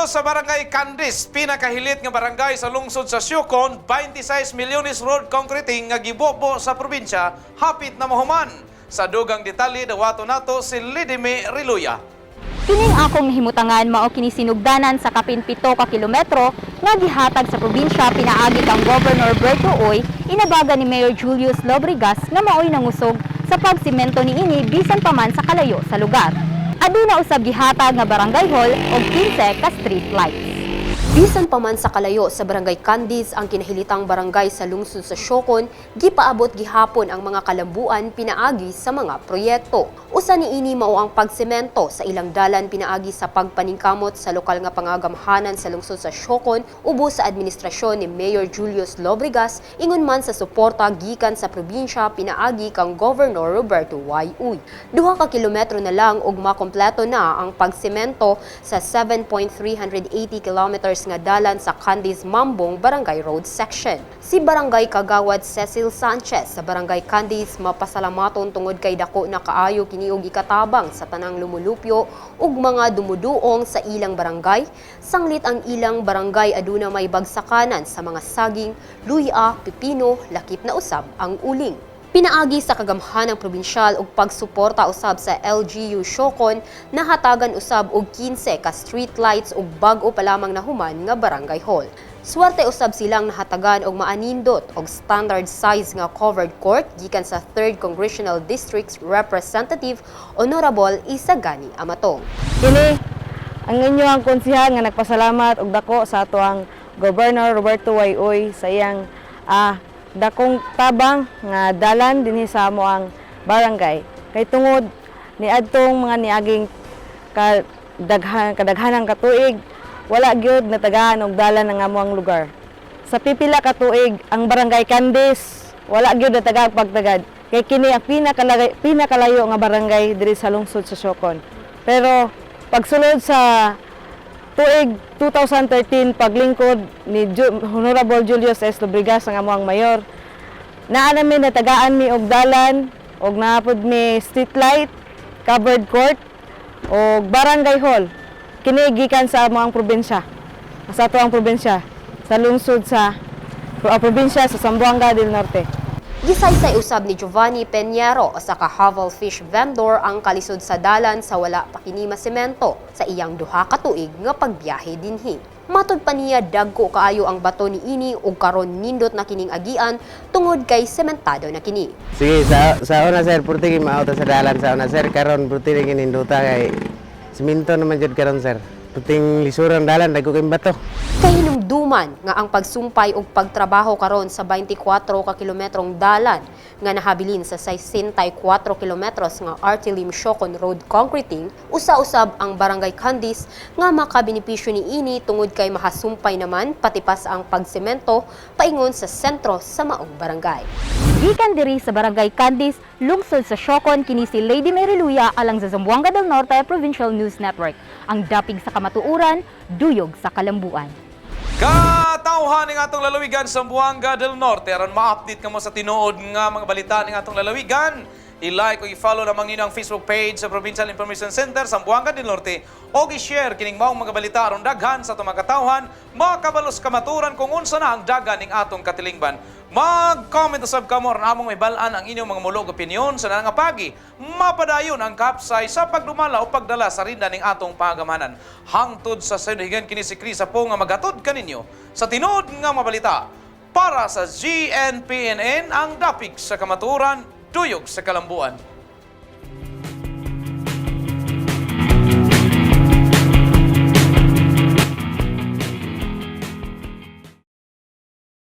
Didto sa Barangay Candis, pinakahilit nga barangay sa lungsod sa Siocon, 26 milyones road concreting nga gibobo sa probinsya, hapit na mahuman. Sa dugang detalye, dawato nato si Lidime Riluya. Kining akong nahimutangan mao kini sinugdanan sa kapin 7 ka kilometro nga gihatag sa probinsya pinaagi kang Governor Berto Uy, inabaga ni Mayor Julius Lobregas nga maoy nangusog sa pagsimento niini bisan pa man sa kalayo sa lugar. Aduna usab gihatag nga barangay hall og 15 ka street lights. Bisan pa man sa kalayo sa Barangay Candis ang kinahilitang barangay sa lungsod sa Siocon, gipaabot gihapon ang mga kalambuan pinaagi sa mga proyekto. Usa niini mao ang pagsemento sa ilang dalan pinaagi sa pagpaningkamot sa lokal nga pangagamhanan sa lungsod sa Siocon ubos sa administrasyon ni Mayor Julius Lobregas, ingon man sa suporta gikan sa probinsya pinaagi kang Governor Roberto Y. Uy. 2 ka kilometro na lang ug makompleto na ang pagsemento sa 7.380 kilometers nga dalan sa Candis Mambong Barangay Road Section. Si Barangay Kagawad Cecil Sanchez sa Barangay Candis mapasalamaton tungod kay dako na kaayo kini og ikatabang sa tanang lumulupyo ug mga dumuduong sa ilang barangay, sanglit ang ilang barangay aduna may bagsakanan sa mga saging, luya, pipino, lakip na usab ang uling. Pinaagi sa kagamhanang probinsyal ug pagsuporta usab sa LGU Siocon, nahatagan usab og 15 ka street lights ug bag-o pa lamang nahuman nga barangay hall. Swerte usab silang nahatagan og maanindot og standard size nga covered court gikan sa 3rd Congressional District's Representative Honorable Isagani Amatong. Kini ang inyong konsehal nga nagpasalamat og dako sa atoang Governor Roberto Y. Uy sa iyang dakong tabang nga dalan dinhi sa amoang barangay. Kay tungod ni adtong mga niaging kadaghanang katuig, wala gyud natagaan og dalan ang amoang lugar. Sa pipila ka tuig, ang Barangay Candis wala gyud natagaan pagtagad. Kay kini ang pinakalayo nga barangay diri sa lungsod sa Siocon. Pero pagsulod sa tuig 2013, paglingkod ni Honorable Julius S. Lobregas ang amoang mayor, naa na mi natagaan mi og dalan og naa pod mi street light, covered court og barangay hall. Kini gikan sa amoang probinsya. Sa atoang probinsya, sa lungsod sa probinsya sa Zamboanga del Norte. Gisaysay usab ni Giovanni Peñero, usa ka Haval fish vendor, ang kalisod sa dalan sa wala pa kini masemento sa iyang 2 ka tuig nga pagbiyahe dinhi. Matud pa niya, dagko kaayo ang bato niini ug karon nindot na kining agian tungod kay sementado na kini. Sige, sa una, sir, purti kay maot sa dalan sa una, sir, karon purti rin kininduta kay siminto naman jud karon, sir. Puting lisuran dalan, dagko kay bato. Kahinumduman nga ang pagsumpay og pagtrabaho karon sa 24 ka kilometrong dalan nga nahabilin sa 64 kilometros nga Artilim Siocon Road concreting, usa-usab ang Barangay Candis nga makabenepisyo niini tungod kay mahasumpay naman patipas ang pagsemento paingon sa sentro sa maong barangay. Gikan diri sa Barangay Candis, lungsod sa Siocon, kini si Lady Mary Luya alang sa Zamboanga del Norte Provincial News Network. Ang dapig sa kamatuoran, duyog sa kalambuan. Katawhan ning atong lalawigan, Zamboanga del Norte, aron ma-update kamo sa tinuod nga mga balita ning atong lalawigan, i-like o i-follow lamang ninyo ang Facebook page sa Provincial Information Center Zamboanga del Norte o i-share kining maong mga balita aron daghan sa atong mga katawhan makabalos kamaturan kung unsa na ang dagan ning atong katilingban. Mag-comment usab kamo aron among mahibal-an ang inyong mga mulo ug opinyon sa nga pagi. Mapadayon ang kapsay sa pagdumala o pagdala sa rinda ning atong pagamanan. Hangtod sa sayo, kini si Chris po nga maghatod kaninyo sa tinuod nga mga balita para sa GNPNN, ang dapig sa kamatuoran, duyog sa kalambuan.